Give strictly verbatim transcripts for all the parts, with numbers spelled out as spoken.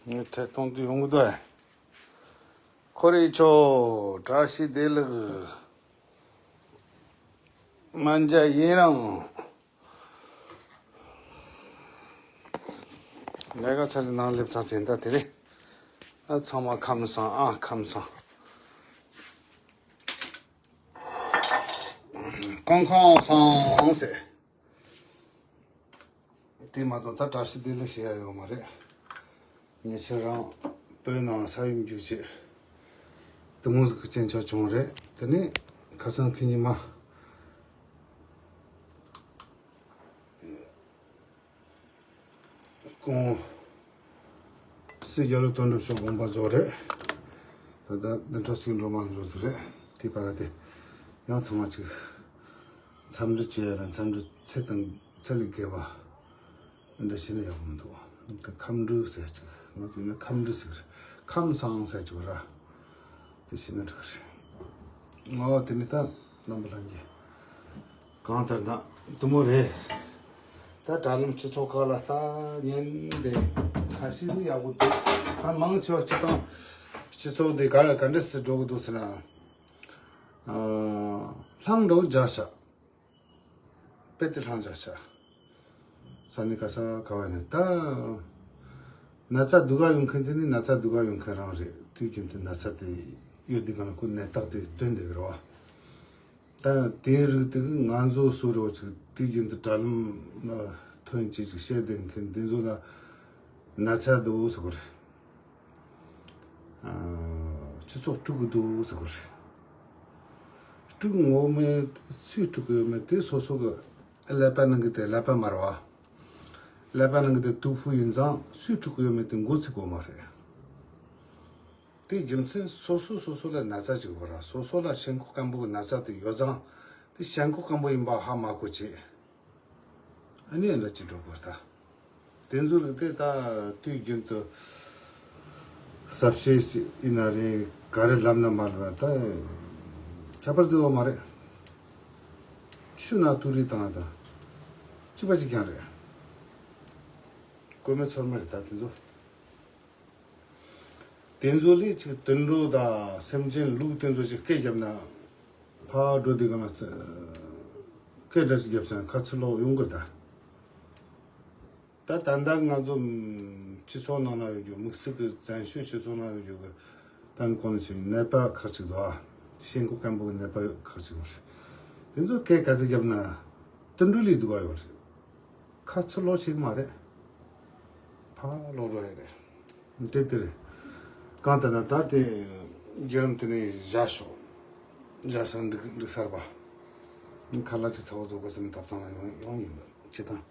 ངས་ཐད་གཏོང་དུ་ཡོང་གི་འདུག་ཨེ། ཁོ་རེ་ཆོ་བཀྲ་ཤིས་བདེ་ལེགས། སྨན་རྒྱལ་ཡིན་རང་། ལས་ཀ་ཚར་ནང་སླེབས་ཚར་ཟིན་ད་དེ་རེད། ཨ་ཚང་མ་ཁམས་བཟང་། ཨ་ཁམས་བཟང་། ཀོང་ཁང་སང་ཟེར། དེ་མ་གཏོགས་ད་བཀྲ་ཤིས་བདེ་ལེགས་ཞེས་ཡ་ཡོད་མ་རེད། ཉེ་ཆར་རང་བོད་ནང་ས་ཡོམ་རྒྱུག་བྱས། དེ་མོ་ཟིག་གི་སྐྱེན་ཆ་བྱུང་རེད། དེ་ནས་ཁ་སང་ཁེ་ཉི་མ། ཀོང་སི་རྒྱ་ལོ་དོན་གྲུབ་ཤོག་དགོངས་པ་རྫོགས་རེད། ད་ལྟ་བདུན་ཕྲག་གཅིག་འགྲོ་མ་འགྲོ་ཟིག་རེད། དེ་བར་དེ་ཡང་ཚང་མ་ཅིག་འཚམས་འདྲི་བྱེད་ཡ་ལ་འཚམས་འདྲི་ཚད་དང་ཚད་ལས་བརྒལ་བ་འདྲ་བྱས་ན་ཡག་པོ་མི་འདུག་ད་ཁམས་འབྲུག་ཟེར་ཅིག་ང་ཚོ་ཡིན་ན་ཁམས་འབྲུག་ཟེར། ཁམས་སང་ཟེར་ཅིག་ར། དེ་བྱས་ན་འགྲིག་གི་རེད། ཨོ་དེ་ནི་ད་རྣམ་པ་ལྷན་རྒྱས། གང་ལྟར་ན་དུ་མོ་རེད། ད་དྲ་ལམ་སྤྱི་ཚོགས་ཁག་ལ་ལྟ་ཉན་དེ་ཁ་ཤས་ནི་ཡག་པོ་འདུག་ད་མང་ཆེ་བ་སྤྱི་བཏང་སྤྱི་ཚོགས་དེ་ག་ལ་ག་འདྲ་སེ་འགྲོ་གི་འདུག་ཟེར་ན། ཨ་ལྷང་འགྲོ་རྒྱག་ཤག་དཔེ་དེ་ལྷང་རྒྱག་ཤག་ས་ནི་ག་ས་ག་བ་ནི་ད། ན་ཚ་སྡུག་ག་ཡོང་མཁན་དེ་ནི་ན་ཚ་སྡུག་ག་ཡོང་མཁན་རང་རེད། དུས་རྒྱུན་དུ་ན་ཚ་དེ་ཡོད་དུས་གང་ལ་ཁོ་ནད་རྟགས་དེ་སྟོན་བསྡད་གི་རེད་བ། ད་དེའི་རིགས་དེ་གི་ང་ཚོ་སུ་རོ་ཅིག་དུས་རྒྱུན་དུ་དྲ་ལམ་ལ་ཐོན་ཅིག་ཅིག་བཤད་བསྡད་མཁན་དེ་ཚོ་ལ་ན་ཚ་འདུག་ཟེར་གོ་རེད། ཨ་སྤྱི་ཚོགས་དཀྲུག་གི་འདུག་ཟེར་གོ་རེད། དཀྲུག་ངོ་མེད་སུས་དཀྲུག་གི་ཡོད་མེད་དེ་སོ་སོ་གི་ཀླད་པ་ནང་གི་དེ་ཀླད་པ་མ་རེད་བ། ཀླད་པ་ནང་གི་དེ་དུག་ཕུག་ཡིན་ཙང་སུས་དཀྲུག་གི་ཡོད་མེད་དེ་མགོ་ཚོས་གོ་མ་རེད། དེ་རྒྱུ་མཚན་སོ་སོ་སོ་སོ་ལ་ན་ཚ་ཅིག་ཡོད་ར། སོ་སོ་ལ་ཞེན་ཁོག་སྐམ་པོ་གི་ན་ཚ་དེ་ཡོད་ཙང་དེ་ཞེན་ཁོག་སྐམ་པོ་ཡིན་པ་ཧ་མ་གོ་བྱས། ཨ་ནི་འདྲ་ཅིག་འགྲོ་དགོས་ད། དེ་ཚོ་རིགས་དེ་ད་དུས་རྒྱུན་དུ་གསལ་བཤད་ཅིག་ཡིན་ན་རེད། ག་རེ་ལབ་ན་མ་ལབ་ན་ད་ཁྱད་པར་དུ་ཡོད་མ་རེད། ཆུ་ནང་དུག་རིགས་བཏང་ད་གཅིག་པ་གཅིག་རྐྱང་རེད། བཀོད་མའི་ཚོར་མ་རེད་ད་དེ་ཚོ། དེ་ཚོ་ལས་ཅིག་དུད་འགྲོ་དང་སེམས་ཅན་ལུག་དེ་ཚོ་ཅིག་སྐད་བརྒྱབ་ན་ཕར་འགྲོ་དུས་གང་ལ་སྐད་འདྲ་ཞིག་བརྒྱབ་ཟིན་ན་ཁ་ཚུར་ལོག་ཡོང་གི་རེད་ད། ད་ད་ལྟ་ང་ཚོ་སྤྱི་ཚོགས་ནང་ན་ཡོད་རྒྱུ་དམིགས་བསལ་གྱི་བཙན་བྱོལ་སྤྱི་ཚོགས་ནང་ཡོད་རྒྱུ་གི་ད་ནི་གོང་ནས་ཞུས་ནད་པ་ཁག་ཅིག་འདུག་ཨ། ཞེན་ཁོག་སྐམ་པོ་གི་ནད་པ་ཁག་ཅིག་ཡོད་རེད། དེ་ཚོ་སྐད་ག་ཚོད་བརྒྱབ་ན་དུད་འགྲོ་ལས་སྡུག་ག་ཡོད་རེད། ཁ་ཚུར་ལོག་ཤེས་ཀྱི་མ་རེད། ཕར་ལོག་འགྲོ་ཡ་རེད། འདི་དེ་རེད། གང་ལྟར་ན་ད་དེ་བརྒྱུད་རིམ་དེ་ནས་བཞག་ཤོག་བཞག་སང་འགྲིག་འགྲིག་གསར་པ། ཁ་ལག་ཅིག་ཚ་བོ་བཟོ་དགོས་སེམས་ཐབ་ཚང་ལ་ཡོང་ཡོང་ཡིན་པ་ཅི་དང་།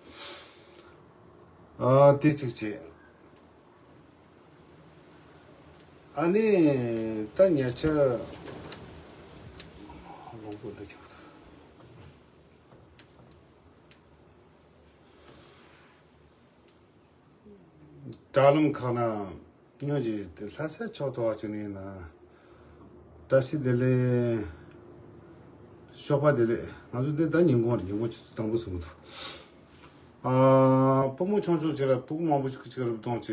ཨ་དེ་གཅིག་བྱས། ཨ་ནི་ད་ཉེ་ཆར་ལོང་པོ་འདི་ཆགས་འདུག་དྲ་ལམ་ཁག་ན་སྙིང་རྗེ་དེ་ལྷ་ས་ཕྱོགས་དོ་བ་ཅིག་ནས་ན། བཀྲ་ཤིས་བདེ་ལེགས། ཞོགས་པ་བདེ་ལེགས། ང་ཚོ་འདི་ད་ཉིན་གུང་རེད། ཉིན་གུང་ཆུ་ཚོད་དང་པོ་སོང་གི་འདུག་ཨ་བུ་མོ་ཆུང་ཆུང་ཅིག་ལ་ཕྲུ་གུ་མང་པོ་ཞིག་གིས་ཅིག་རུབ་གཏོང་བྱས་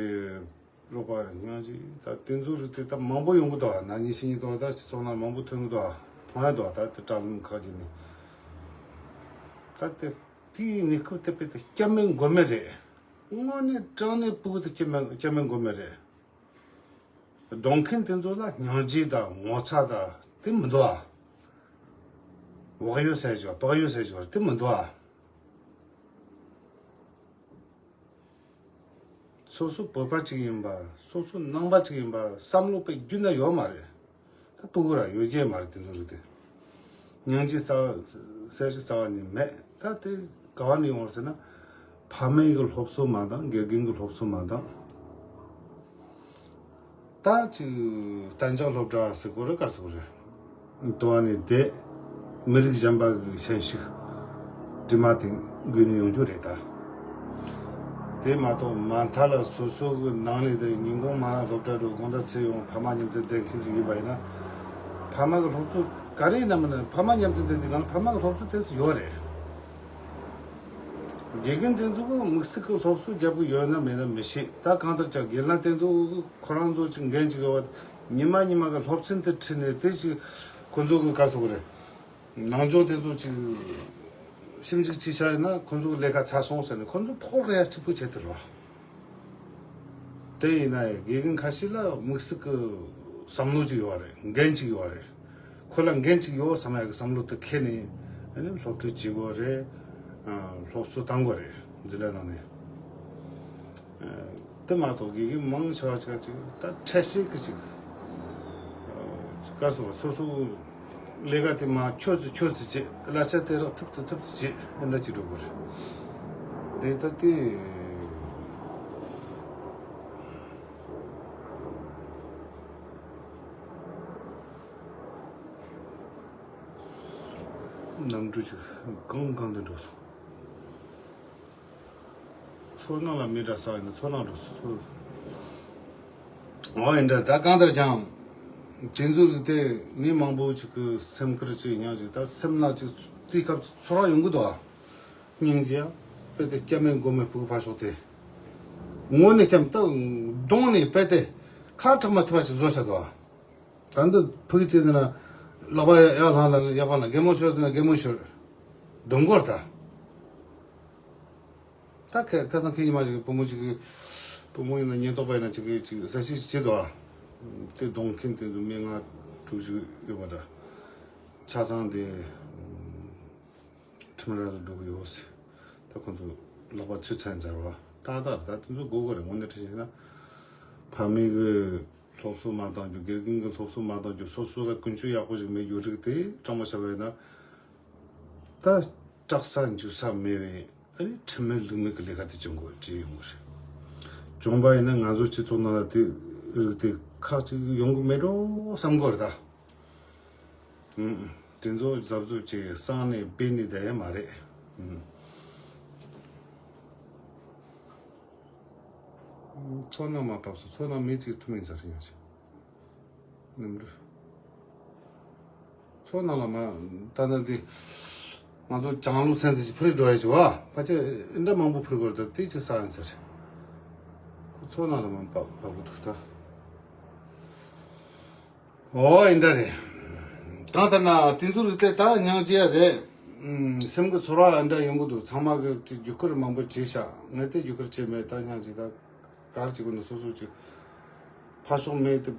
རོགས་པ་རེད། སྙིང་རྗེ། ད་དེ་ཚོ་རིགས་དེ་ད་མང་པོ་ཡོང་གི་འདུག་ན་ནིང་ཕྱི་ཉིན་དོ་ད་སྤྱི་ཚོགས་ནང་མང་པོ་ཐོན་གི་འདུག་མཐོང་ཡ་འདུག་ད་དེ་དྲ་ལམ་ཁག་ཅིག་ནས། ད་དེ་དེའི་གནས་སྐབས་དེ་དཔེ་དེ་སྐྱབས་མེད་མགོན་མེད་རེད། དངོས་གནས་དྲང་གནས་ཕྲུ་གུ་དེ་སྐྱབས་མེད་སྐྱབས་མེད་མགོན་མེད་རེད། གདོང་མཁན་དེ་ཚོ་ལ་སྙིང་རྗེ་དང་ངོ་ཚ་དང་དེ་མི་འདུག་ཨ། བག་ཡོད་ཟེར་བཞག་བག་ཡོད་ཟེར་བཞག་དེ་མི་འདུག་ཨ། སོ་སོ་བོད་པ་གཅིག་ཡིན་པ། སོ་སོ་ནང་པ་གཅིག་ཡིན་པ་བསམ་བློ་དཔེ་རྒྱུན་ན་ཡོད་མ་རེད། ད་ཕྲུ་གུ་ར་ཡོད་རྒྱུ་མ་རེད་དེ་ཚོ་རིགས་དེ། སྙིང་རྗེ་རྩ་བ་གསལ་བྱེད་རྩ་བ་ནས་མེད། ད་དེ་ག་བ་ནས་ཡོང་བ་ཟེར་ན། ཕ་མའི་གི་སློབ་གསོ་མ་འདང་། དགེ་རྒན་གི་སློབ་གསོ་མ་འདང་། ད་ཅིག་གཏན་འཇགས་སློབ་གྲྭ་ཟེར་གོ་རེད་ག་རེ་ཟེར་གོ་རེད། དོ་བ་ནས་བསྡད། མི་རིགས་གཞན་པ་གི་ཞན་ཞིག་དྲི་མ་དེ་འགོས་ནས་ཡོང་རྒྱུ་རེད་ད། དེ་མ་གཏོགས་མ་མཐའ་ལ་སོ་སོ་གི་ནང་ནས་དེ་ཉིན་གུང་མ་སློབ་གྲྭ་འགྲོ་དགོང་དག་ཚེ་ཡོང་ཕ་མ་མཉམ་དུ་བསྡད་མཁན་ཞིག་ཡིན་པ་ཡིན་ན། ཕ་མ་གི་སློབ་གསོ་ག་རེ་ཡིན་ན་མིན་ན་ཕ་མ་མཉམ་དུ་བསྡད་དུས་གང་ཕ་མ་གི་སློབ་གསོ་དེ་ཚོ་ཡོད་རེད། དགེ་རྒན་དེ་ཚོ་གི་དམིགས་བསལ་གྱི་སློབ་གསོ་རྒྱག་གི་ཡོད་ན་མེད་ན་མི་ཤེས། ད་གང་ལྟར་ཀྱང་དགེ་ལགས་དེ་ཚོ་ཁོ་རང་ཚོ་ཅིག་འགན་ཅིག་ཡོད་པ། ཉི་མ་ཉི་མ་གི་སློབ་ཚན་དེ་ཁྲིད་ནས་དེ་ཅིག་ཁོ་ཚོ་གི་ག་ཟེར་དགོས་རེད། ནང་སྦྱོང་དེ་ཚོ་ཅིག་ཞིབ་འཇུག་བྱས་བཞག་ཡིན་ན་ཁོ་ཚོ་གི་ལས་ཀ་ཚར་སོང་ཟེར་ནས་ཁོ་ཚོ་ཕོགས་རེ་ཡ་གཅིག་པུ་བྱེད་ཐུབ་ར། དེ་ཡིན་ན་ཡང་དགེ་རྒན་ཁ་ཤས་ལ་དམིགས་བསལ་གྱི་བསམ་བློ་ཅིག་ཡོད་རེད། འགན་ཅིག་ཡོད་རེད། ཁོ་ལ་འགན་ཅིག་ཡོད་བསམ་ཡག་གི་བསམ་བློ་དེ་འཁྱེར་ནས་ཨ་ནི་སློབ་ཁྲིད་བྱེད་དགོས་རེད། ཨ། སློབ་གསོ་བཏང་དགོས་རེད། འཛིན་གྲྭ་ནང་ནས། ཨ། དེ་མ་གཏོགས་དགེ་རྒན་མང་ཆེ་བ་ཅིག་ཅིག་ད་འཕྲལ་སེལ་གྱི་ཅིག་ཨ། ག་རེ་ཟེར་བ། སོ་སོ་ལས་ཀ་དེ་མ་ཁྱོད་ཚོས་ཁྱོད་ཚོས་བྱེད། གླ་ཆ་དེ་རག་ཐུབ་ཐུབ་ཐུབ་ཚོས་བྱེད། ཨེ་འདྲ་ཅིག་འགྲོ་དགོས་རེད། དེ་ད་དེ། གནམ་གྲུ་ཅིག་གང་གང་དུ་འགྲོ་སོང་། མཚོ་ནང་ལ་མི་འདྲ་ས་ཡིན་ན་མཚོ་ནང་འགྲོ་སོང་། མཚོ། འོ་ཡིན་འདྲ། ད་གང་ལྟར་ཀྱང་དེ་ཚོའི་རིགས་དེ་མི་མང་པོ་ཅིག་གི་སེམས་ཁུར་ཅིག་སྙིང་རྗེ། ད་སེམས་ནང་ཅིག་དུས་སྐབས་ཚོར་བ་ཡོང་གི་འདུག་ཨ། སྙིང་རྗེ་ཡང་དཔེ་དེ་སྐྱ་མེད་མགོ་མེད་ཕྲུ་གུ་ཕར་ཕྱོགས་དེ། ངོ་ནས་ཀྱང་ད་གདོང་ནས་དཔེ་དེ་ཁ་གྲག་མ་ཐུབ་པ་ཅིག་བཟོ་བྱ་འདུག་ཨ། ད་འདི་ཕུག་ཅེས་ཟེར་ན་ལག་པ་ཡར་ལངས་ལ་ཡར་ལངས། གད་མོ་ཤོར་ཟེར་ན་གད་མོ་ཤོར། སྡུག་མགོར་ད། ད་ཁ་ཁ་སང་ཁྱེད་ཉི་མ་ཞིག་བུ་མོ་ཅིག་གིས། བུ་མོ་ཡིན་ན་ཉེན་རྟོག་པ་ཡིན་ན་ཅིག་གིས་ཅིག་ཟ་ཞིག་བྱེད་དོ། དེ་གདོང་མཁན་དེ་ཚོ་མི་ལྔ་དྲུག་ཅིག་ཡོད་པ་འདྲ། ཆ་ཚང་དེ་ཁྲིམས་ར་ལ་འགྲོ་གི་ཡོད་ཟེར། ད་ཁོང་ཚོ་ལག་པ་ཚོས་ཚན་ཚར་བ་ཏག་ཏག་རེད། ད་དེ་ཚོ་དགོས་དགོས་རེད། དངོས་གནས་དྲི་བྱས་ན། ཕ་མའི་གི་སློབ་གསོ་མ་བཏང་རྒྱུ། དགེ་རྒན་གྱི་སློབ་གསོ་མ་བཏང་རྒྱུ། སོ་སོ་ལ་ཀུན་སྤྱོད་ཡག་པོ་ཞིག་མེད་རྒྱུ་རིགས་དེ་དྲང་མོ་བཤད་པ་ཡིན་ན། ད་སྐྲག་ས་འཇུ་ས་མེད་པའི་ཨ་ནི་ཁྲིམས་མེད་ལུགས་མེད་ཀྱི་ལས་ཀ་དེ་བྱུང་དགོས་ཅི་ཡོང་གི་རེད། བྱུང་པ་ཡིན་ན་ང་ཚོ་སྤྱི་ཚོགས་ནང་ལ་དེ་རིགས་དེ་ཁག་ཅིག་ཡོང་གི་མེད་འགྲོ་བསམ་གི་རེད་ད། ཨུམ། དེ་ཚོ་གཟབ་གཟབ་བྱས་གསང་ནས་སྦས་ནས་བསྡད་ཡ་མ་རེད། ཨུམ། མཚོ་ནང་མར་བབས་སོང་། མཚོ་ནང་མི་གཅིག་ཐུག་མིན་ཟེར་ཡང་ཞིག་གནམ་གྲུ། མཚོ་ནང་ལ་མ། ད་ནི་འདི་ང་ཚོ་ལྕང་ལོ་སེམས་ཚེ་ཅིག་ཕུ་རི་འགྲོ་ཡ་ཅིག་བ། ཕལ་ཆེར་འདྲ་མང་པོ་ཕུ་རི་བར་དུ་དེ་ཅིག་ས་ཡང་ཚར། ཁོ་མཚོ་ནང་ལ་མ་བབས་བབས་གི་འདུག་ད། ཨོ་ཨེ་འདྲ་རེད། གང་ལྟར་ན་དེ་ཚོ་རིགས་དེ་ད་སྙིང་རྗེ་རེད། ཨུམ། སེམས་ཀྱི་ཚོར་བ་ཨེ་འདྲ་ཡོང་གི་འདུག་ཚང་མ་གི་དེ་བརྒྱུད་སྐུར་མང་པོ་བྱས་ཤག་ངས་དེ་བརྒྱུད་སྐུར་བྱས་མེད། ད་སྙིང་རྗེ། ད་གར་གྱི་སྒོ་ནས་སོ་སོ་ཅིག་ཕར་ཕྱོགས་མེད་དེ་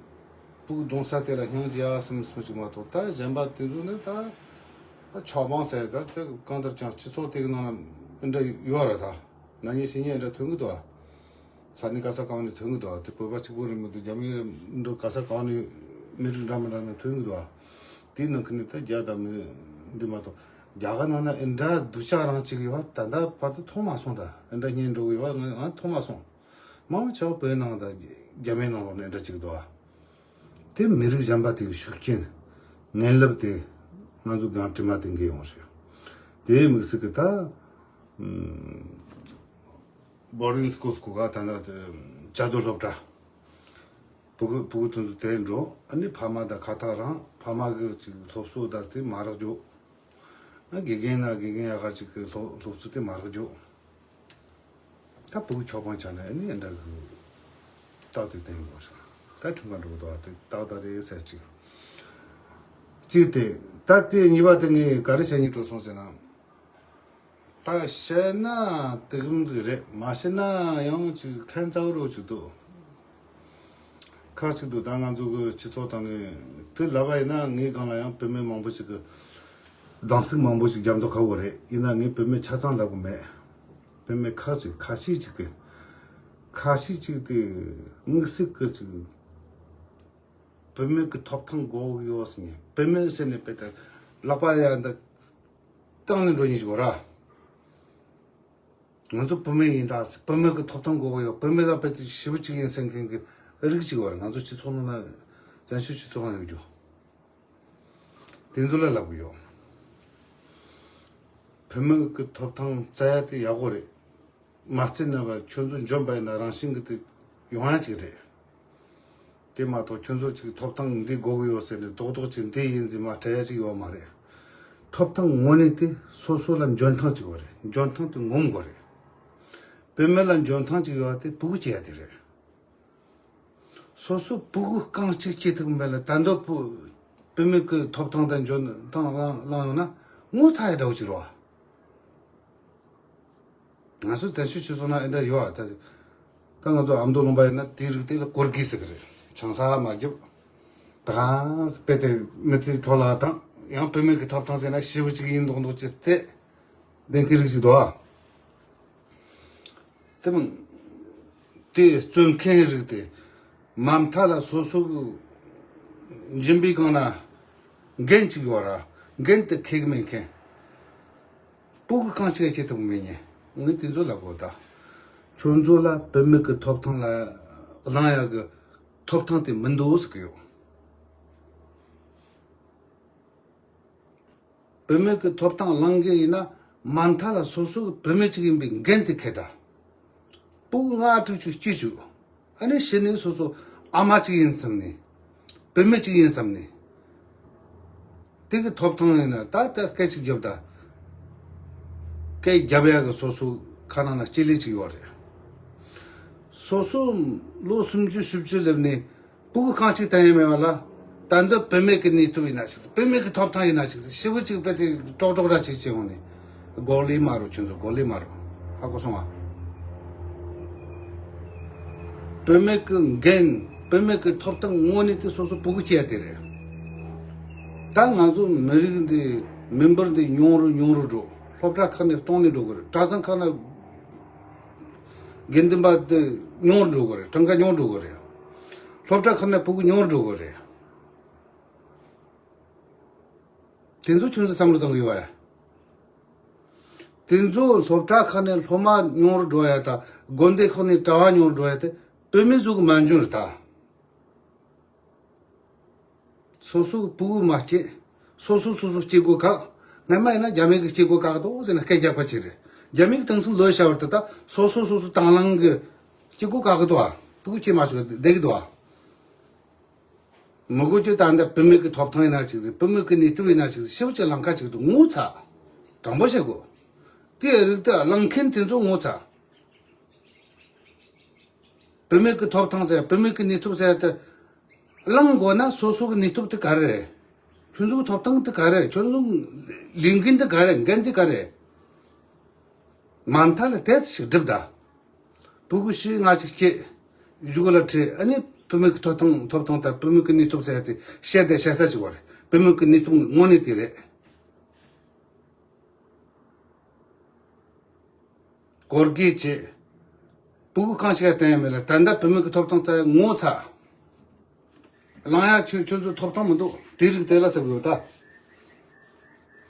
སྤུ་གུ་གདུང་ས་དེ་ལ་སྙིང་རྗེ་ཨ་སེམས་སེམས་ཅིག་མ་གཏོགས། ད་གཞན་པ་དེ་ཚོ་ནི་ད་ཆོག་པང་ཟེར། ད་དེ་གང་ལྟར་ཀྱང་སྤྱི་ཚོགས་དེ་གི་ནང་ལ་ཨེ་འདྲ་ཡོད་རེད། ད་ན་ནིང་ཕྱི་ཉིན་ཨེ་འདྲ་ཐོན་གི་འདུག་ཨ། ས་གནས་ག་ས་གང་ནས་ཐོན་གི་འདུག་ཨ། དེ་བོད་པ་གཅིག་པོ་རེད་མི་འདུག་རྒྱ་མི་རེད་མི་འདུག་ག་ས་གང་ནས་མི་རིགས་འདྲ་མི་འདྲ་ནས་ཐོན་གི་འདུག་ཨ། དེའི་ནང་ཁུལ་ནས་ད་རྒྱ་དང་མི་འདི་མ་གཏོགས་རྒྱ་གར་ནང་ན་ཨེ་འདྲ་སྡུག་ཅག་རང་གཅིག་ཡོད་པ་ད་ལྟ་བར་དུ་མཐོང་མ་སོང་། ད་ཨེ་འདྲ་སྙིང་འགྲོ་གི་ཡོད་པ་ང་ང་མཐོང་མ་སོང་། མང་ཆེ་བ་བོད་ནང་དང་རྒྱ་མིའི་ནང་ལོགས་ནས་ཨེ་འདྲ་གཅིག་འདུག་ཨ། དེ་མི་རིགས་གཞན་པ་དེའི་ཤུགས་རྐྱེན་ངན་ལབ་དེ་ང་ཚོ་གང་དྲི་མ་དེ་འགལ་ཡོང་ཞིག་དེའི་དམིགས་བསལ་གི་ད། ཨུམ། བོར་ཌིང་སི་ཀུལ་སྐོར་ག་ད་ལྟ་དེ་བཅའ་སྡོད་སློབ་གྲྭ། ཕྲུ་གུ་ཕྲུ་གུ་དེ་ཚོ་དེར་འགྲོ། ཨ་ནི་ཕ་མ་དང་ཁ་ཐག་རིང་། ཕ་མ་གི་ཅིག་སློབ་གསོ་དང་དེ་མ་རག་རྒྱུ། ཨ་དགེ་རྒན་ན་དགེ་རྒན་ཡག་ག་ཅིག་གི་སློབ་སློབ་གསོ་དེ་མ་རག་རྒྱུ། ད་ཕྲུ་གུ་ཆོག་པང་ཆ་ནས་ཨ་ནི་ཨེ་འདྲ་གི་རྟགས་དེ་བསྟན་དགོས་ཤག་ད་ཁྲིམས་ཁང་འགྲོ་གི་འདུག་ཨ་དེ་ཏག་ཏག་རེད་ཟེར་ཅིག་གཅིག་དེ། ད་དེ་གཉིས་པ་དེ་ངས་ག་རེ་བཤད་སྙིང་བྲོ་སོང་ཟེར་ན། ད་བཤད་ན་དེ་གམ་ཟིག་རེད། མ་བཤད་ན་ཡང་ཅིག་ཁན་ཙའུ་རོ་ཅིག་འདུག་ཁག་ཅིག་འདུག་ད་ང་ཚོ་གི་སྤྱི་ཚོགས་སྟེང་ནས་དེ་ལབ་པ་ཡིན་ན་ངའི་སྒང་ལ་ཡང་བུད་མེད་མང་པོ་ཞིག་གི་སྡང་ཟུག་མང་པོ་ཞིག་རྒྱབ་མདོག་ཁ་པོ་རེད། ཡིན་ན་ངས་བུད་མེད་ཆ་ཚང་ལབ་གི་མེད། བུད་མེད་ཁག་ཅིག་ཁ་ཤས་ཅིག་གི་ཁ་ཤས་ཅིག་དེ་དམིགས་བསལ་གི་ཅིག་བུད་མེད་ཀྱི་ཐོབ་ཐང་དགོས་ཡོད་ཟེར་ནས། བུད་མེད་ཟེར་ནས་དཔེ་དེ་ལག་པ་ཡ་འདི་བཏང་ནས་འགྲོ་ཉིན་ཞིག་གོ་ར། ང་ཚོ་བུད་མེད་ཡིན་ད་ཟེར། བུད་མེད་ཀྱི་ཐོབ་ཐང་དགོས་ཀྱི་ཡོད། བུད་མེད་ལ་དཔེ་དེ་ཞེ་པོ་ཅིག་ཡིན་ཟེར་མཁན་གྱི་རིགས་ཅིག་ཡོད་རེད། ང་ཚོ་སྤྱི་ཚོགས་ནང་ན་བཙན་བྱོལ་སྤྱི་ཚོགས་ནང་ཡོད་རྒྱུ། དེ་ཚོ་ལ་ལབ་གི་ཡོད། བུད་མེད་ཀྱི་ཐོབ་ཐང་བཙལ་ཡ་དེ་ཡག་པོ་རེད། མ་བརྩིས་ན་བར་ཁྱོད་ཚོ་འཇོན་པ་ཡིན་ན་རང་བཞིན་གྱི་དེ་ཡོང་ཡ་ཅིག་རེད། དེ་མ་གཏོགས་ཁྱོད་ཚོ་ཅིག་ཐོབ་ཐང་འདི་དགོས་ཀྱི་ཡོད་ཟེར་ནས་རྡོག་རྡོག་ཅིག་འདི་ཡིན་ཟེར་མ་སྤྲད་ཡ་ཅིག་ཡོད་མ་རེད། ཐོབ་ཐང་དངོས་གནས་དེ་སོ་སོ་ལ་འཇོན་ཐང་ཅིག་དགོས་རེད། འཇོན་ཐང་དེ་ངོམ་དགོས་རེད། བུད་མེད་ལ་འཇོན་ཐང་ཅིག་ཡོད་དེ་ཕྲུ་གུ་སྐྱེ་ཡ་དེ་རེད། སོ་སོ་ཕྲུ་གུ་རྐང་གཅིག་སྐྱེ་ཐུབ་མེད་ལ་ད་འདོད་བུད་མེད་ཀྱི་ཐོབ་ཐང་དང་འཇོན་ཐང་བླངས་བླངས་ཡོང་ན་ངོ་ཚ་ཡ་འདྲ་བོ་ཅིག་རེད་བ། ང་ཚོ་བཙན་བྱོལ་སྤྱི་ཚོགས་ནང་ཨེ་འདྲ་ཡོད་ཨ། ད་ད་ང་ཚོ་ཨ་མདོ་ལུང་པ་ཡིན་ན་དེའི་རིགས་དེ་ལ་སྐོར་གི་ཟེར་གི་རེད། ཆང་ས་མ་རྒྱབ། ད་གང་དཔེ་དེ་མི་ཚེ་འཕྲོ་བརླག་དང་ཡང་བུད་མེད་ཀྱི་ཐོབ་ཐང་ཟེར་ན་ཞེ་པོ་ཅིག་ཡིན་མདོག་མདོག་ཅིག་བརྩད་ལྡན་གི་རིགས་ཅིག་འདུག་ཨ། དེ་མིན་དེ་བཙོན་མཁན་རིགས་དེ་མ་མཐའ་ལ་སོ་སོ་གི་འཇིམ་པའི་སྒང་ན་འགན་ཅིག་ཡོད་ར། འགན་དེ་འཁྱེར་གི་མེད་མཁན། ཕྲུ་གུ་གང་ཞིག་བྱེད་ཐུབ་མེད་ཉེ། ངས་དེ་ཚོ་ལབ་དགོས་ད། ཁྱོད་ཚོ་ལ་བུད་མེད་ཀྱི་ཐོབ་ཐང་ལ་བླང་ཡག་གི་ཐོབ་ཐང་དེ་མི་འདུག་ཟེར་གི་ཡོད། བུད་མེད་ཀྱི་ཐོབ་ཐང་བླང་གི་ཡིན་ན་མ་མཐའ་ལ་སོ་སོ་གི་བུད་མེད་ཅིག་ཡིན་པའི་འགན་དེ་འཁྱེར་ད། ཕྲུ་གུ་ལྔ་དྲུག་ཅིག་སྐྱེས་བཅུག་ཨ་ནི་ཕྱི་ནས་སོ་སོ་ཨ་མ་གཅིག་ཡིན་བསམ་ནས། བུད་མེད་གཅིག་ཡིན་བསམ་ནས། དེ་གི་ཐོབ་ཐང་ཡིན་ན་ད་ལྟ་སྐད་ཅིག་རྒྱོབ་ད། སྐད་རྒྱབ་ཡག་གི་སོ་སོ་ཁ་ནང་ན་སྤྱི་ལེ་གཅིག་ཡོད་རེད། སོ་སོ་ལོ་སུམ་ཅུ་བཞི་བཅུ་སླེབས་ནས་ཕྲུ་གུ་ཁང་གཅིག་བསྟན་ཡས་མེད་པ་ལ། ད་འདི་བུད་མེད་ཀྱི་ནུས་སྟོབས་ཡིན་ན་ཅིག་བུད་མེད་ཀྱི་ཐོབ་ཐང་ཡིན་ན་ཅིག་ཞི་བུ་གཅིག་དཔེ་དེ་ཀྲོག་ཀྲོག་ར་ཅིག་བྱེད་འོང་ནས། མགོ་ལས་མ་རུ་ཁྱོད་ཚོ་མགོ་ལས་མ་རུ། ཧ་གོ་སོང་ཨ། བུད་མེད་ཀྱི་འགན། བུད་མེད་ཀྱི་ཐོབ་ཐང་དངོས་གནས་དེ་སོ་སོ་ཕྲུ་གུ་སྐྱེ་ཡ་དེ་རེད། ད་ང་ཚོ་མི་རིགས་འདི་མི་འབོར་འདི་ཉུང་རུ་ཉུང་རུ་འགྲོ། སློབ་གྲྭ་ཁག་ནས་གཏོང་ནས་འགྲོ་གི་རེད། གྲྭ་ཚང་ཁག་ན་དགེ་འདུན་པ་འདི་ཉུང་རུ་འགྲོ་གི་རེད། གྲངས་ཀ་ཉུང་རུ་འགྲོ་གི་རེད། སློབ་གྲྭ་ཁག་ནས་ཕྲུ་གུ་ཉུང་རུ་འགྲོ་གི་རེད། དེ་ཚོ་ཁྱོད་ཚོ་བསམ་བློ་གཏོང་གི་ཡོད་པས། དེ་ཚོ་སློབ་གྲྭ་ཁག་ནས་སློབ་མ་ཉུང་རུ་འགྲོ་ཡ་དང་དགོན་སྡེ་ཁག་ནས་གྲྭ་པ་ཉུང་རུ་འགྲོ་ཡ་དེ་བུད་མེད་ཚོ་གི་མ་འཇོན་རེད་ད། སོ་སོ་གི་ཕྲུ་གུ་མ་སྐྱེས། སོ་སོ་སོ་སོ་སྐྱེ་དགོས་ཁག་སྔ་མ་ཡིན་ན་རྒྱ་མི་གི་སྐྱེ་དགོས་ཁག་འདུག་ཟེར་ན་སྐད་རྒྱག་པ་ཅིག་རེད། རྒྱ་མི་གི་དེང་སང་ལོ་བྱ་བར་དུ་ད་སོ་སོ་སོ་སོ་དང་བླངས་གི་སྐྱེ་དགོས་ཁག་གི་འདུག་ཨ། ཕྲུ་གུ་སྐྱེ་མ་བཅུག་བསྡད་གི་འདུག་ཨ། མི་དགོས་ཀྱི་ད་ལྟ་བུད་མེད་ཀྱི་ཐོབ་ཐང་ཡིན་ན་ཅིག་ཟེར། བུད་མེད་ཀྱི་ནུས་སྟོབས་ཡིན་ན་ཅིག་ཟེར། ཞེ་པོ་ཅིག་ལང་ཁ་ཅིག་འདུག་ངོ་ཚ། དྲང་པོ་བཤད་དགོས། དེའི་རིགས་དེ་གླེང་མཁན་དེ་ཚོ་ངོ་ཚ། བུད་མེད་ཀྱི་ཐོབ་ཐང་ཟེར། བུད་མེད་ཀྱི་ནུས་སྟོབས་ཟེར་དེ་གླེང་དགོས་ན་སོ་སོ་གི་ནུས་སྟོབས་དེ་ག་རེ་རེད། ཁྱོད་ཚོ་གི་ཐོབ་ཐང་དེ་ག་རེ་རེད། ཁྱོད་ཚོ་ལས་འགན་དེ་ག་རེ་རེད། འགན་དེ་ག་རེ་རེད། མ་མཐའ་ལ་དེ་ཞིག་སྒྲུབ་ད། ཕྲུ་གུ་བཞི་ལྔ་ཅིག་སྐྱེས། གཞུག་ལ་ཁྲིད། ཨ་ནི་བུད་མེད་ཀྱི་ཐོབ་ཐང་ཐོབ་ཐང་དང་བུད་མེད་ཀྱི་ནུས་སྟོབས་ཟེར་ཡ་དེ་བཤད་དེ་བཤད་ས་ཅིག་བར། བུད་མེད་ཀྱི་ནུས་སྟོབས་དངོས་གནས་དེ་རེད། སྐོར་གི་བྱེད། ཕྲུ་གུ་གང་ཞིག་ལ་བསྟན་ཡ་མེད་ལ་ད་ལྟ་བུད་མེད་ཀྱི་ཐོབ་ཐང་རྩ་ངོ་ཚ། གླེང་ཡ་ཁྱོད་ཁྱོད་ཚོ་ཐོབ་ཐང་མི་འདུག་དེ་རིགས་དེ་ལ་ཟེར་དགོས་ད།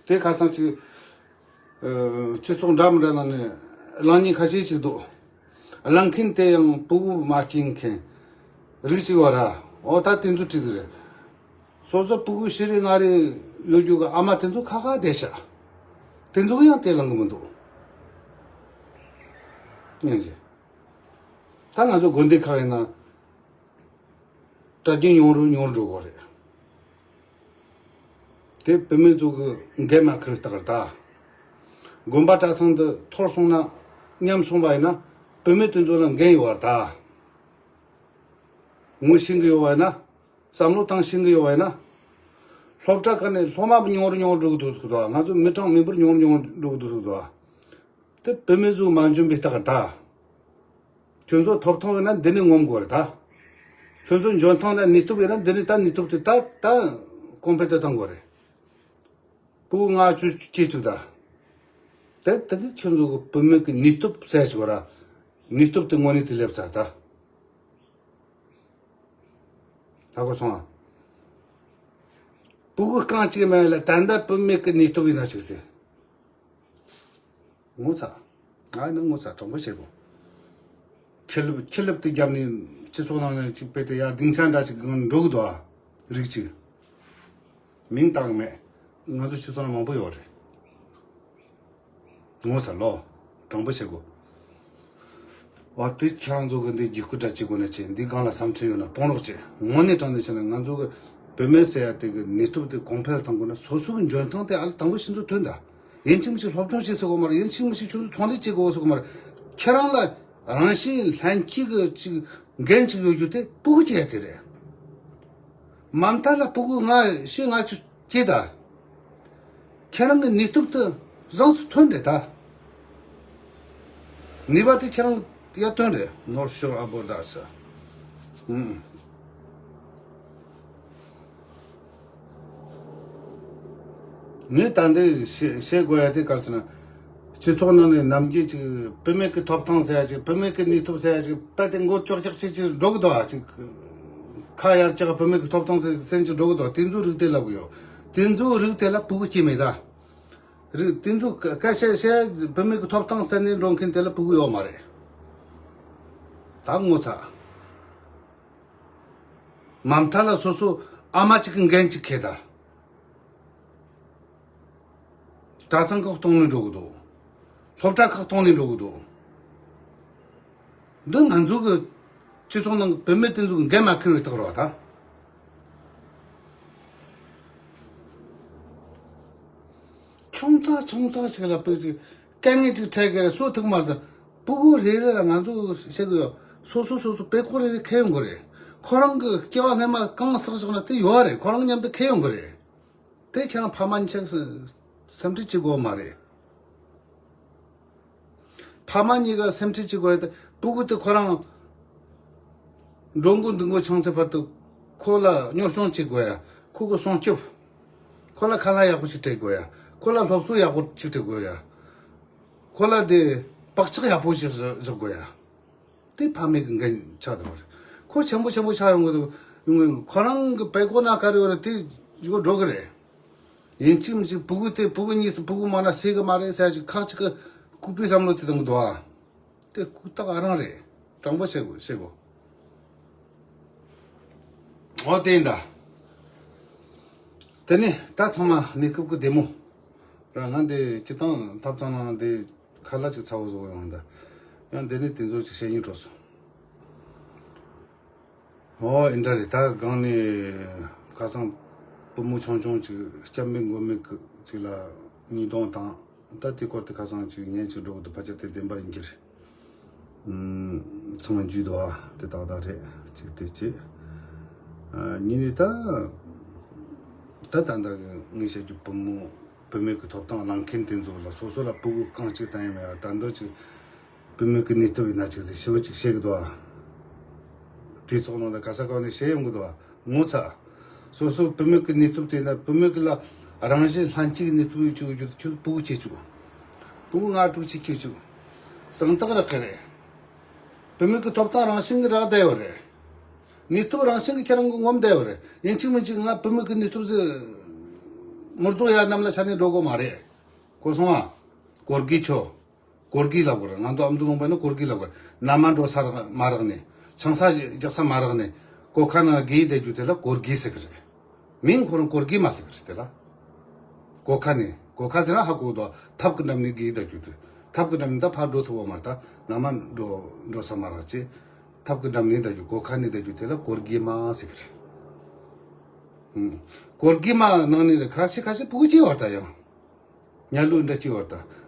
དེ་ཁ་སང་ཅིག་ཨ། སྤྱི་ཚོགས་འདྲ་མི་འདྲ་ནང་ནས་གླེང་མཁན་ཁ་ཤས་ཅིག་འདུག་གླེང་མཁན་དེ་ཡང་ཕྲུ་གུ་མ་སྐྱེས་མཁན་རིགས་ཅིག་བ་ར། འོ་ད་དེ་ཚོ་བྲིས་དེ་རེད། སོ་སོ་ཕྲུ་གུ་བཞི་རེ་ལྔ་རེ་ཡོད་རྒྱུ་གི་ཨ་མ་དེ་ཚོ་ཁ་ཁ་བསྡད་ཤག་དེ་ཚོ་གི་ཡང་དེ་གླེང་གི་མི་འདུག་སྙིང་རྗེ། ད་ང་ཚོ་དགོན་སྡེ་ཁག་ཡིན་ན། གྲྭ་རྒྱུན་ཉུང་རུ་ཉུང་རུ་འགྲོ་གི་རེད། དེ་བུད་མེད་ཚོ་གི་འགན་མ་འཁུར་སྟེ་གི་རེད་ད། དགོན་པ་གྲྭ་ཚང་འདི་འཐོར་སོང་ན་ཉམས་སོང་བ་ཡིན་ན་བུད་མེད་དེ་ཚོ་ལ་འགན་ཡོད་པ་རེད་ད། ངོ་ཤེས་གི་ཡོད་པ་ཡིན་ན། བསམ་བློ་བཏང་ཤེས་གི་ཡོད་པ་ཡིན་ན། སློབ་གྲྭ་ཁག་ནས་སློབ་མ་ཉུང་རུ་ཉུང་རུ་འགྲོ་གི་འདུག་ཟེར་གི་འདུག་ང་ཚོ་མི་གྲངས་མི་འབོར་ཉུང་རུ་ཉུང་རུ་འགྲོ་གི་འདུག་ཟེར་གི་འདུག་དེ་བུད་མེད་ཚོ་མ་འཇོན་པའི་རྟགས་ད། ཁྱོད་ཚོ་ཐོབ་ཐང་ཡོད་ན་འདི་ནས་ངོམ་དགོས་རེད་ད། ཁྱོད་ཚོ་འཇོན་ཐང་དང་ནུས་སྟོབས་ཡོད་ན་འདི་ནས་ད་ནུས་སྟོབས་དེ་ད་ད་གོང་འཕེལ་དུ་གཏང་དགོས་རེད། ཕྲུ་གུ་ལྔ་བཅུ་སྐྱེས་བཅུག་ད། དེ་ད་དེ་ཁྱོད་ཚོ་གི་བུད་མེད་ཀྱི་ནུས་སྟོབས་ཟེར་ཆོག་ར། ནུས་སྟོབས་དེ་དངོས་གནས་དེ་སླེབས་ཚར་ད། ཧ་གོ་སོང་ཨ། ཕྲུ་གུ་རྐང་གཅིག་མེད་ལ་ད་ལྟ་བུད་མེད་ཀྱི་ནུས་སྟོབས་ཡིན་ན་ཞིག་ཟེར། ངོ་ཚ། ང་ནི་ངོ་ཚ་དྲང་པོ་བཤད་དགོས། ཁྱི་ལབ་ཁྱི་ལབ་དེ་བརྒྱབ་ནས་སྤྱི་ཚོགས་ནང་ནས་ཅིག་དཔེ་དེ་ཡ་སྡིངས་ཆ་འདྲ་ཅིག་གང་འགྲོ་གི་འདུག་ཨ། རིགས་ཅིག་མིང་བཏགས་མེད། ང་ཚོ་སྤྱི་ཚོགས་ན་མང་པོ་ཡོད་རེད། ངོ་ཚ་ལོ། དྲང་པོ་བཤད་དགོས། འོ་དེ་ཁྱེད་རང་ཚོ་གི་འདི་བརྒྱུད་སྐུལ་འདྲ་བྱེད་དགོས་ན་བྱེད། འདི་སྒང་ལ་བསམ་ཚུལ་ཡོད་ན་གཏོང་རོགས་བྱེད། དངོས་གནས་དྲང་གནས་བྱས་ན་ང་ཚོ་གི་བུད་མེད་ཟེར་ཡ་དེ་གི་ནུས་སྟོབས་དེ་གོང་འཕེལ་གཏང་དགོས་ན་སོ་སོ་གི་འཇོན་ཐང་དེ་ཨ་ལ་དང་པོ་ཕྱི་ཚོ་ཐོན་ད། ཡིན་གཅིག་མིན་གཅིག་སློབ་སྦྱོང་བྱེད་ཟེར་གོ་མ་རེད། ཡིན་གཅིག་མིན་གཅིག་ཁྱོད་ཚོ་ཚོང་ལས་བྱེད་དགོས་ཟེར་གོ་མ་རེད། ཁྱེད་རང་ལ་རང་བཞིན་ལྷན་སྐྱེས་ཀྱི་ཅིག་འགན་ཅིག་ཡོད་རྒྱུ་དེ་ཕྲུ་གུ་སྐྱེ་དེ་རེད། མ་མཐའ་ལ་ཕྲུ་གུ་ང་ཤི་ང་ཅིག་སྐྱེ་ད། ཁྱེད་རང་གི་ནུས་སྟོབས་དེ་བཟང་སུ་ཐོན་རེད་ད། ནུས་པ་དེ་ཁྱེད་རང་ཡར་ཐོན་རེད། Not sure about that, sir. ཨུམ། ངས་ད་འདི་བཤད་བཤད་དགོས་ཡ་དེ་ག་རེ་ཟེར་ན། སྤྱི་ཚོགས་ནང་ནས་ནམ་རྒྱུན་ཅིག་བུད་མེད་ཀྱི་ཐོབ་ཐང་ཟེར་ཡ་ཅིག་བུད་མེད་ཀྱི་ནུས་སྟོབས་ཟེར་ཡ་ཅིག་རྦད་དེ་མགོ་ཀྱོག་ཀྱོག་ཅིག་ཅིག་འགྲོ་གི་འདུག་ཨ། ཅིག་ཁ་ཡར་བཀྱག་བུད་མེད་ཀྱི་ཐོབ་ཐང་ཟེར་ཟེར་ཅིག་འགྲོ་གི་འདུག་དེ་ཚོའི་རིགས་དེ་ལབ་གི་ཡོད། དེ་ཚོའི་རིགས་དེ་ལ་ཕྲུ་གུ་སྐྱེས་མེད་ད། རིགས་དེ་ཚོ་སྐད་བཤད་བཤད་བུད་མེད་ཀྱི་ཐོབ་ཐང་ཟེར་ནས་འགྲོ་མཁན་དེ་ལ་ཕྲུ་གུ་ཡོད་མ་རེད། ད་ངོ་ཚ། མ་མཐའ་ལ་སོ་སོ་ཨ་མ་གཅིག་གི་འགན་གཅིག་འཁྱེར་ད། གྲྭ་ཚང་ཁག་གཏོང་ནས་འགྲོ་གི་འདུག་སློབ་གྲྭ་ཁག་གཏོང་ནས་འགྲོ་གི་འདུག་འདི་ང་ཚོ་གི་སྤྱི་ཚོགས་ནང་གི་བུད་མེད་དེ་ཚོ་གི་འགན་མ་འཁུར་བའི་རྟགས་རེད་བ་ད། ཆུང་ཙག་ཆུང་ཙག་ཞིག་ལ་དཔེ་ཅིག་དཀའ་ངལ་ཅིག་འཕྲད་ཀྱི་རེད། སོ་ཐུག་མ་ཟེར། ཕྲུ་གུ་རེ་རེ་ལ་ང་ཚོ་བཤད་གི་ཡོད། སོ་སོ་སོ་སོ་དཔེ་ཁོག་རེ་རེ་འཁྱེར་ཡོང་གི་རེད། ཁོ་རང་གི་སྐྱེ་བ་སྔ་མ་གང་བསགས་བཞག་ན་དེ་ཡོད་རེད། ཁོ་རང་མཉམ་དུ་འཁྱེར་ཡོང་གི་རེད། དེ་ཁྱེད་རང་ཕ་མ་གཉིས་ཆ་གི་སེམས་ཁྲལ་བྱེད་དགོས་མ་རེད། ཕ་མ་གཉིས་ཀ་སེམས་ཁྲལ་བྱེད་དགོས་ཡ་དེ་ཕྲུ་གུ་དེ་ཁོ་རང་འགྲོ་མགོ་འདུག་མགོ་ཆུང་ཚེ་བར་དུ་ཁོ་ལ་གཉོར་སྐྱོང་བྱེད་དགོས་ཡ། ཁོ་གི་སྲུང་སྐྱོབ། ཁོ་ལ་ཁ་ལག་ཡག་པོ་ཞིག་སྤྲད་དགོས་ཡ། ཁོ་ལ་སློབ་གསོ་ཡག་པོ་ཞིག་སྤྲད་དགོས་ཡ། ཁོ་ལ་དེ་བག་ཆགས་ཡག་པོ་ཞིག་བཞག་དགོས་ཡ། དེ་ཕ་མའི་གི་འགན་ཆགས་བསྡད་པ་རེད། ཁོ་ཆེན་པོ་ཆེན་པོ་ཆགས་ཡོང་གི་འདུག་ཡོང་གི། ཁོ་རང་གི་བེ་ཀོ་ན་ག་རེ་ཡོད་རེད། དེ་ཡོད་འགྲོ་གི་རེད། ཡིན་གཅིག་མིན་གཅིག་ཕྲུ་གུ་དེ་ཕྲུ་གུ་གཉིས་སུ་ཕྲུ་གུ་མང་ན་སྲིད་གི་མ་རེད་ཟེར་ཅིག་ཁག་ཅིག་གི་ལྐུགས་པའི་བསམ་བློ་དེ་བཏང་གི་འདུག་ཨ། དེ་ལྐུགས་རྟགས་རང་རེད། དྲང་པོ་བཤད་དགོས་བཤད་དགོས། འོ་དེ་ཡིན་ད། དེ་ནས་ད་ཚང་མ་གནས་སྐབས་ཀྱི་བདེ་མོ། ར་ང་འདི་སྤྱི་བཏང་ཐབ་ཚང་ནང་འདི་ཁ་ལག་ཅིག་ཚ་བོ་བཟོ་ཡོང་ད། ཡང་འདི་ནས་དེ་ཚོ་ཅིག་བཤད་སྙིང་བྲོ་སོང་། ཨོ་ཨིན་དྲ་རེད། ད་སྒང་ནས་ཁ་སང་བུ་མོ་ཆུང་ཆུང་ཅིག་སྐྱབས་མེད་མགོན་མེད་ཀྱི་ཅིག་ལ་ཉེས་རྡུང་བཏང་། ད་དེ་སྐོར་དེ་ཁ་སང་ཅིག་ཉན་ཅིག་འགྲོ་གི་འདུག་ཕལ་ཆེར་དེ་བདེན་པ་ཡིན་གྱི་རེད། ཚང་མ་འཇུས་འདུག་ཨ། དེ་ཏག་ཏག་རེད། གཅིག་དེ་གཅིག་ཨ་གཉིས་ནས་ད་ད་ད་ད་གི་ངས་བཤད་རྒྱུ་བུ་མོ་བུད་མེད་ཀྱི་ཐོབ་ཐང་གླེང་མཁན་དེ་ཚོ་ལ་སོ་སོ་ལ་ཕྲུ་གུ་རྐང་གཅིག་དང་ཡང་མེད་ཨ། ད་འདོད་ཅིག་བུད་མེད་ཀྱི་ནུས་སྟོབས་ཡིན་ན་ཅིག་ཟེར་ཞེ་པོ་ཅིག་བཤད་གི་འདུག་ཨ། གྲོས་ཚོགས་ནང་ལ་ག་ས་ག་ནས་བཤད་ཡོང་གི་འདུག་ཨ། ངོ་ཚ། སོ་སོ་བུད་མེད་ཀྱི་ནུས་སྟོབས་དེ་ན་བུད་མེད་ཀྱི་ལ་རང་བཞིན་ལྷན་སྐྱེས་ཀྱི་ནུས་སྟོབས་ཡོད་ཅིག་ཡོད་རྒྱུ་ཁྱོད་ཕྲུ་གུ་སྐྱེ་བཅུག་ཕྲུ་གུ་ལྔ་དྲུག་ཅིག་སྐྱེ་བཅུག་གསང་རྟགས་རག་གི་རེད། བུད་མེད་ཀྱི་ཐོབ་ཐང་རང་བཞིན་གྱི་རག་བསྡད་ཡོད་རེད། ནུས་སྟོབས་རང་བཞིན་གྱི་ཁྱེད་རང་གི་ངོམ་བསྡད་ཡོད་རེད། ཡིན་གཅིག་མིན་གཅིག་ང་བུད་མེད་ཀྱི་ནུས་སྟོབས་ཟེར་ངོ་རྫོགས་ཡ་གནམ་ལ་ཆ་ནས་འགྲོ་དགོས་མ་རེད། གོ་སོང་ཨ། གོར་གི་ཆོ། གོར་གི་ལབ་དགོས་རེད། ང་ཚོ་ཨ་མདོ་ལུང་པ་ནི་གོར་གི་ལབ་དགོས་རེད། ན་མ་འགྲོ་ས་རག་མ་རག་ནས། ཆང་ས་རྒྱག་ས་མ་རག་ནས། གོ་ཁ་ནང་གི་བསྡད་རྒྱུ་དེ་ལ་གོར་གི་ཟེར་གི་རེད། མིང་ཁོ་རང་གོར་གི་མ་ཟེར་གི་རེད་དེ་ལ། གོ་ཁ་ནས་གོ་ཁ་ཟེར་ན་ཧ་གོ་འདུག་ཐབ་ཀྱི་འགྲམ་ནས་གི་བསྡད་རྒྱུ་དེ། ཐབ་ཀྱི་འགྲམ་ནས་ད་ཕར་འགྲོ་ཐུབ་པ་མ་རེད། ད་ན་མ་འགྲོ་འགྲོ་ས་མ་རག་ཅེ། ཐབ་ཀྱི་འགྲམ་ནས་བསྡད་རྒྱུ་གོ་ཁ་ནས་བསྡད་རྒྱུ་དེ་ལ་གོར་གི་མ་ཟེར་གི་རེད། ཧུམ། གོར་གི་མ་ནང་ནས་ཁ་ཤས་ཁ་ཤས་ཕྲུ་གུ་སྐྱེས་བར་ད་ཡང་། ཉལ་ལུགས་འདྲ་སྐྱེ་བར་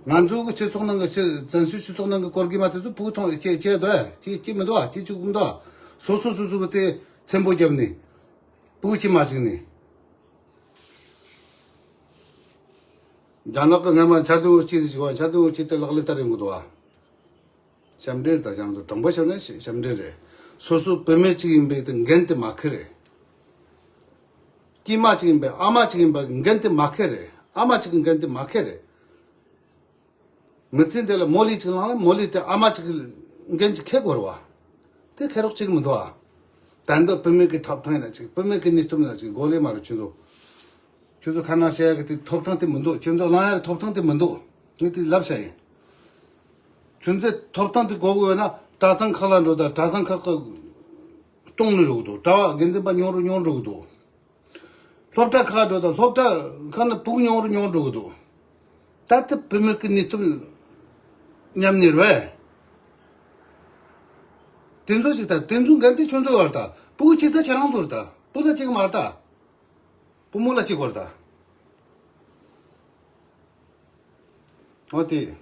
ད། ང་ཚོ་གི་སྤྱི་ཚོགས་ནང་གི་སྤྱི་བཙན་བྱོལ་སྤྱི་ཚོགས་ནང་གི་གོར་གི་མ་དེ་ཚོ་ཕྲུ་གུ་ཐོང་སྐྱེ་སྐྱེ་འདུག་ཨ། སྐྱེ་སྐྱེ་མི་འདུག་ཨ། སྐྱེ་བཅུག་མི་འདུག་ཨ། སོ་སོ་སོ་སོ་གི་དེ་ཚེམ་པོ་བརྒྱབ་ནས་ཕྲུ་གུ་སྐྱེ་མ་བཅུག་ནས། རྒྱ་ནག་གི་སྔ་མ་ཆ་དུང་སྐྱེ་ཟིག་བ་ཆ་དུང་སྐྱེ་དེ་ལག་ལེན་བསྟར་ཡོང་གི་འདུག་ཨ། ཞབས་འདྲེན་དང་ཞབས་འདྲེན་དྲང་པོ་བཤད་ན་ཞབས་འདྲེན་རེད། སོ་སོ་བུད་མེད་ཅིག་ཡིན་པའི་དེ་འགན་དེ་མ་འཁུར་རེད། སྐྱེས་མ་ཅིག་ཡིན་པའི་ཨ་མ་ཅིག་ཡིན་པའི་འགན་དེ་མ་འཁུར་རེད། ཨ་མ་ཅིག་གི་འགན་དེ་མ་འཁུར་རེད། མི་ཚེ་འདི་ལ་མོ་ལི་ཅིག་བླངས་ན་མོ་ལི་དེ་ཨ་མ་ཅིག་གི་འགན་ཅིག་འཁུར་དགོས་རེད་བ། དེ་འཁུར་རོགས་ཅིག་མི་འདུག་ཨ། ད་འདི་བུད་མེད་ཀྱི་ཐོབ་ཐང་ཡིན་ན་ཅིག་བུད་མེད་ཀྱི་ནུས་སྟོབས་ཡིན་ན་ཅིག་གོ་ལེ་མ་རུ་ཆུ་འདུག་ཁྱོད་ཚོ་ཁ་ནང་བཤད་ཡག་གི་དེ་ཐོབ་ཐང་དེ་མི་འདུག་ཁྱོད་ཚོ་བླང་ཡག་གི་ཐོབ་ཐང་དེ་མི་འདུག་ངས་དེ་ལབ་བྱ་ཡིན། ཁྱོད་ཚོས་ཐོབ་ཐང་དེ་དགོས་དགོས་ཡོད་ན་གྲྭ་ཚང་ཁག་ལ་འགྲོ་དང་གྲྭ་ཚང་ཁག་གི་སྟོང་ནས་འགྲོ་གི་འདུག་གྲྭ་བ་དགེ་འདུན་པ་ཉུང་རུ་ཉུང་རུ་འགྲོ་གི་འདུག་སློབ་གྲྭ་ཁག་འགྲོ་དང་སློབ་གྲྭ་ཁག་ནས་ཕྲུ་གུ་ཉུང་རུ་ཉུང་རུ་འགྲོ་གི་འདུག་ད་ལྟ་བུད་མེད་ཀྱི་ནུས་སྟོབས་ཉམས་ནས་རེད། དེ་ཚོ་ཞིག་ད་དེ་ཚོ་འགན་དེ་ཁྱོད་ཚོ་བར་ད་ཕྲུ་གུ་སྐྱེ་ས་ཁྱེད་རང་ཚོ་རེད་ད། ཕྲུ་གུ་ལ་སྐྱེ་གི་མ་རེད་ད། བུ་མོ་ལ་སྐྱེ་དགོས་རེད་ད། འོ་དེ།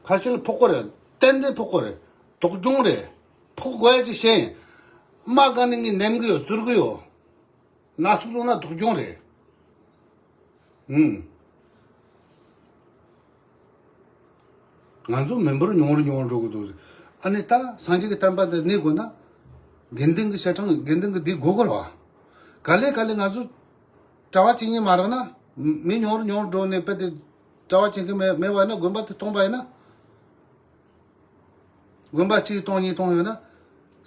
ཕལ་ཆེར་ཕོག་གི་རེད། ཏན་ཏན་ཕོག་གི་རེད། སྡུག་སྦྱོང་རེད། ཕོག་དགོས་ཡ་ཅིག་བཤད་ཡིན། དམག་སྒར་ནས་ངས་ནེམ་གི་ཡོད། བཙུར་གི་ཡོད། ན་ཟུག་བླུགས་ན་སྡུག་སྦྱོང་རེད། ཨུམ། ང་ཚོ་མི་འབོར་ཉུང་རུ་ཉུང་རུ་འགྲོ་གི་འདུག་ཨ་ནི་ད་སངས་རྒྱས་ཀྱི་བསྟན་པ་འདི་གནས་དགོས་ན། དགེ་འདུན་གྱི་ཞལ་ཕྲེང་། དགེ་འདུན་གྱི་སྡེ་དགོས་གི་རེད་བ། ག་ལེ་ག་ལེ་ང་ཚོ་གྲྭ་པ་བྱེད་མཁན་མ་རག་ན། མི་ཉུང་རུ་ཉུང་རུ་འགྲོ་ནས་དཔེ་དེ་གྲྭ་པ་བྱེད་མཁན་མེད་མེད་པ་ཡིན་ན། དགོན་པ་དེ་སྟོང་པ་ཡིན་ན། དགོན་པ་གཅིག་སྟོང་གཉིས་སྟོང་ཡོད་ན།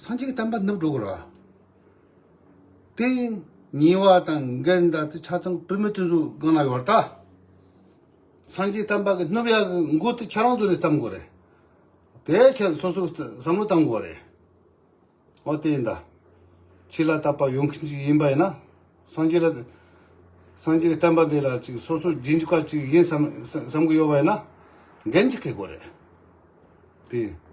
སངས་རྒྱས་ཀྱི་བསྟན་པ་ནུབ་འགྲོ་གི་རེད་བ། དེ་ཉེས་པ་དང་འགལ་ཟླ་དེ་ཆ་ཚང་བུད་མེད་དེ་ཚོ་སྒང་ལ་ཡོད་ད། སངས་རྒྱས་བསྟན་པ་གི་ནུབ་ཡག་གི་འགོ་དེ་ཁྱེད་རང་ཚོ་ནས་བརྩམ་དགོས་རེད། དེ་ཁྱེད་སོ་སོ་བསམ་བློ་བཏང་དགོས་རེད། འོ་དེ་ཡིན་ད། ཆོས་ལ་དད་པ་ཡོད་མཁན་ཅིག་ཡིན་པ་ཡིན་ན། སངས་རྒྱས་ལ། སངས་རྒྱས་བསྟན་པ་འདི་ལ་ཅིག་སོ་སོ་རྗེས་འཇུག་པ་ཅིག་ཡིན་བསམ་བསམ་གི་ཡོད་པ་ཡིན་ན། འགན་ཅིག་འཁྱེར་དགོས་རེད། དེ།